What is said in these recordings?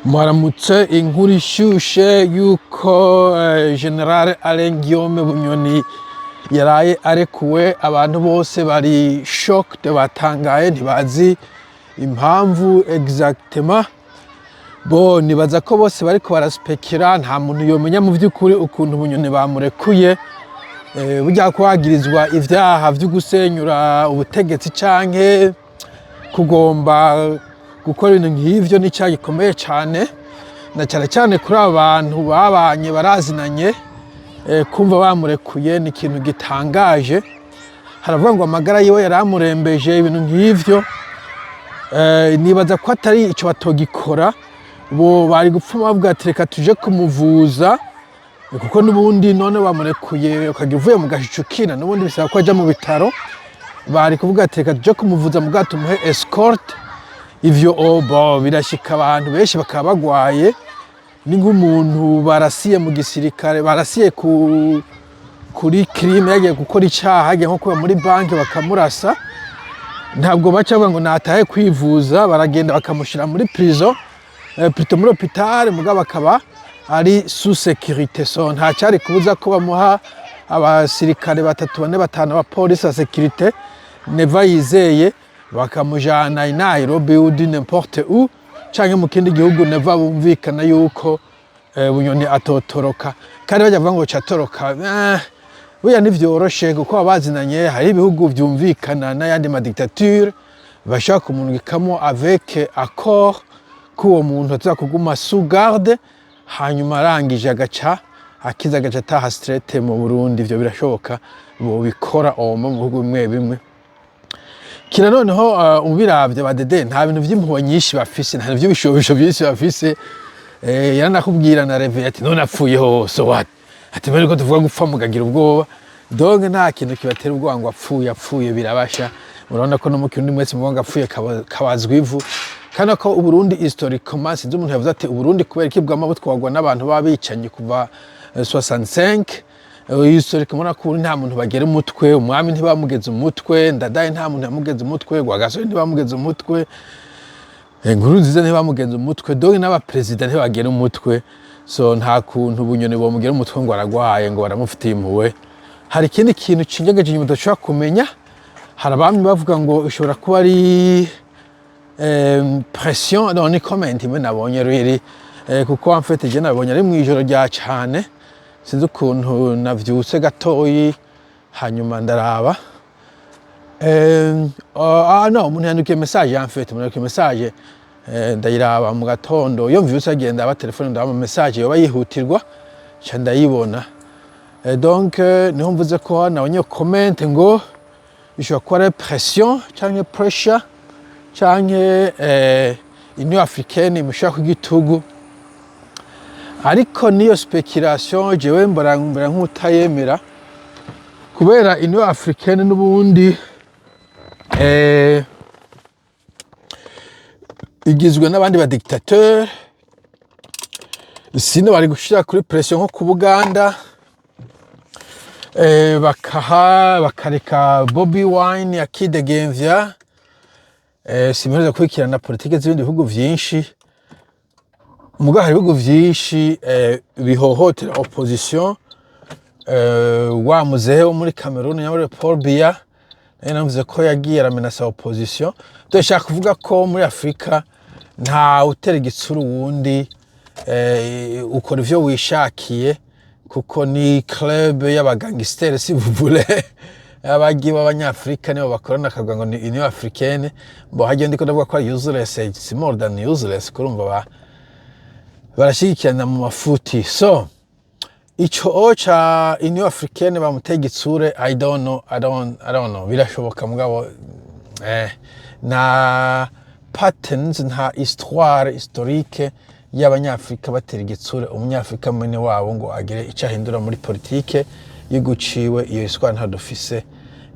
Mwaramutse. Inkuru ishushe yuko General Alain Guillaume Bunyoni yaraye arekuwe. Abantu bose bari shocked, batangaye, ntibazi impamvu exactement. Bo nibaza ko bose bariko baraspekira, nta muntu yomenya mu vy'ukuri ukuntu Bunyoni bamurekuye. Burya kwagirizwa ivyaha vyo gusenyura ubutegetsi canke kugomba gukora ibintu nk'ivyo ni icaha gikomeye cane, na cane cane kuri aba bantu babanye, barazinanye. Kumva bamurekuye ni ikintu gitangaje. Haravuga ngo amagara yiwe yaramurembeje, ibintu nk'ivyo. Nibaza ko atari ico batogikora, bo bari gupfuma bavuga ati: "Reka tuje kumuvuza," kuko n'ubundi none bamurekuye ukagira uvuye mu gashico ukina, n'ubundi bisaba ko aja mu bitaro. Bari kuvuga ati: "Reka tuje kumuvuza, mugabo tumuhe escorte." Ivyo obo birashika, abantu benshi bakaba bagwaye. Ni nk'umuntu barasiye mu gisirikare, barasiye kuri crime, yagiye gukora icaha, yagiye nko kuba muri banki bakamurasa, ntabwo baca bavuga ngo natahe kwivuza. Baragenda bakamushira muri prison, plutôt muri hôpital, mugabo akaba ari sous sécurité. So nta cyari kubuza ko bamuha abasirikare batatu, bane, batanu, abapolisi ba sécurité Neva yizeye, bakamujana i Nairobi ou du n'importe où, canke mu kindi gihugu Neva bumvikana yuko Bunyoni atotoroka. Kandi bajya bavuga ngo catoroka, burya ntivyoroshe kuko baba bazinanye. Hari ibihugu vyumvikana n'ayandi ma dictature bashaka kumurungikamo avec accord ko uwo muntu aza kuguma sous garde, hanyuma arangije agaca akiza, agaca ataha straight mu Burundi. Ivyo birashoboka, bobikora omo mu bihugu bimwe bimwe. Kira noneho ubiravye, ba DD nta bintu vy'impuhwe nyinshi bafise, nta bintu vy'ibishobisho vyinshi bafise. Yaranakubwira na reve ati: "None apfuye ho, so what?" Ati: "Mbere ko tuvuga gupfa mugagira ubwoba." Donc nta kintu kibatera ubwoba ngo apfuye, apfuye birabasha. Urabona ko no mu Kirundi mwese muvuga ngo apfuye kabazwa ivu. Kandi ko Uburundi historiquement, sinzi umuntu yavuze ati: "Uburundi kubera iki bwama butwarwa n'abantu b'abicanyi kuva 65?" Historiquement urabona ko Uburundi nta muntu bagera umutwe. Umwami ntibamugeze umutwe, Ndadaye nta muntu yamugeze umutwe, Rwagasore ntibamugeze umutwe, Nkurunziza ntibamugenza umutwe, donc n'abaperezida ntibagera umutwe. So nta kuntu Bunyoni bomugera umutwe ngo aragwaye, ngo baramufitiye impuhwe. Hari ikindi kintu cinyegeje inyuma udashobora kumenya. Hari abamwe bavuga ngo ishobora kuba ari pression. No ni comment imwe nabonye riri, kuko en fait je nabonye ari mw'ijoro rya cane, sinzi ukuntu navyutse gatoyi hanyuma ndaraba. Ah no, umuntu yandikiye message, en fait umuntu yandikiye message, ndayiraba mu gatondo. Iyo mvyutse agenda aba telefone, ndaba message yoba yihutirwa, nca ndayibona. Donc niho mvuze ko nabonye comment ngo ishobora kuba ari pression canke pressure canke Union africaine imushira ku gitugu. Ariko niyo speculation jewe mbora nk'utayemera, kubera Union africaine n'ubundi igizwe n'abandi ba dictateur. Sino bari gushira kuri pression nko ku Buganda, bakaha bakareka Bobi Wine akidegemvya. Simpereza gukurikirana politike z'ibindi bihugu vyinshi, mugabo hari ibihugu vyinshi bihohotera opposition. Wa muzehe wo muri Cameroon nyamara Paul Biya nawe navuze ko yagiye aramenasa opposition. Ndashaka kuvuga ko muri Afurika nta utera igitsura uwundi, ukora ivyo wishakiye, kuko ni club y'aba gangsters, si vous voulez. Abagi b'Abanyafrika nibo bakorana akavuga ngo ni Union africaine. Bo hagiye ndiko ndavuga ko ari useless, it's more than useless. Kurumva ba barashyigikirana mu mafuti. So ico o ca Union africaine bamutega igitsure, I don't know, I don't know. Birashoboka, mugabo nta patterns, nta histoire historique y'Abanyafrika batera igitsure Umunyafrika mwene wabo ngo agire ico ahindura muri politike y'iguciwe. Iyo histoire nta dufise,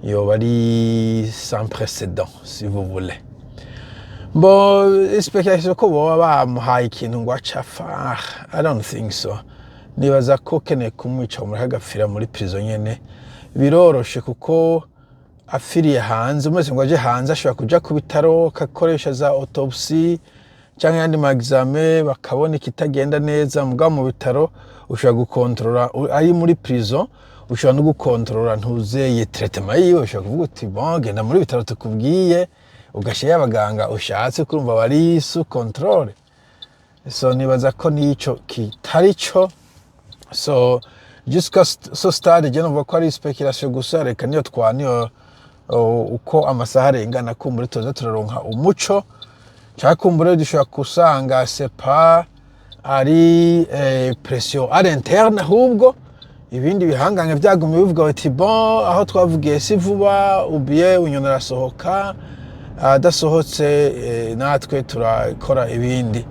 yoba ari sans précédent, si vous voulez. Bo speculation ko boba bamuhaye ikintu ngo acafa, I don't think so. Nibaza ko ukeneye kumwica umureka agapfira muri prison nyene, biroroshe, kuko apfiriye hanze umeze ngo aje hanze ashobora kuja ku bitaro akakoresha za autopsie. Canke ayandi ma examen, bakabona ikitagenda neza. Mugabo mu bitaro ushobora gukontorora, ari muri prison ushobora no gukontorora ntuzeye traitement yiwe. Ushobora kuvuga uti: "Bon, genda muri bitaro tukubwiye", ugashyirayo abaganga ushatse, kurumva bari sous contrôle. So nibaza ko nico kitari cyo. So jusqu'à ce stade, je numva ko ari spéculation gusa. Reka niyo twa niyo uko amasaha arengana, kumbure tuza turaronka umuco, cyangwa kumbure dushobora gusanga c'est pas ari pression à l'interne, ahubwo ibindi bihangange byagumye bivuga bati: "Bon, aho twavugiye si vuba, ubiye Bunyoni arasohoka, adasohotse natwe turakora ibindi."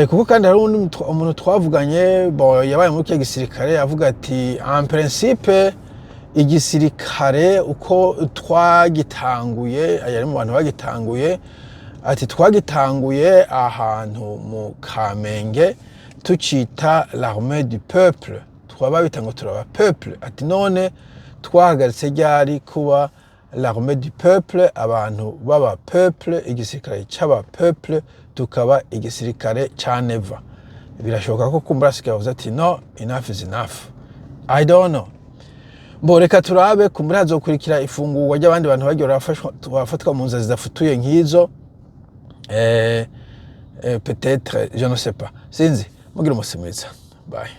Kuko kandi hari undi umuntu twavuganye, bon, yabaye muri kiriya gisirikare, avuga ati: "En principe, igisirikare uko twagitanguye", yari mu bantu bagitanguye, ati: "Twagitanguye ahantu mu Kamenge tucita l'armée du peuple, twaba bita ngo turaba peuple." Ati: "None twahagaritse ryari kuba l'armée du peuple, abantu baba peuple, igisirikare c'aba peuple, tukaba igisirikare ca Neva?" Birashoboka ko kumbura asigaye avuze ati: "No, enough is enough." I don't know. Mbo reka turabe, kumbura hazokurikira ifungurwa ry'abandi bantu bagiye barafatwa mu nzira zidafutuye nk'izo. Peut-être, je ne sais pas, sinzi. Mugira umusi mwiza, bye.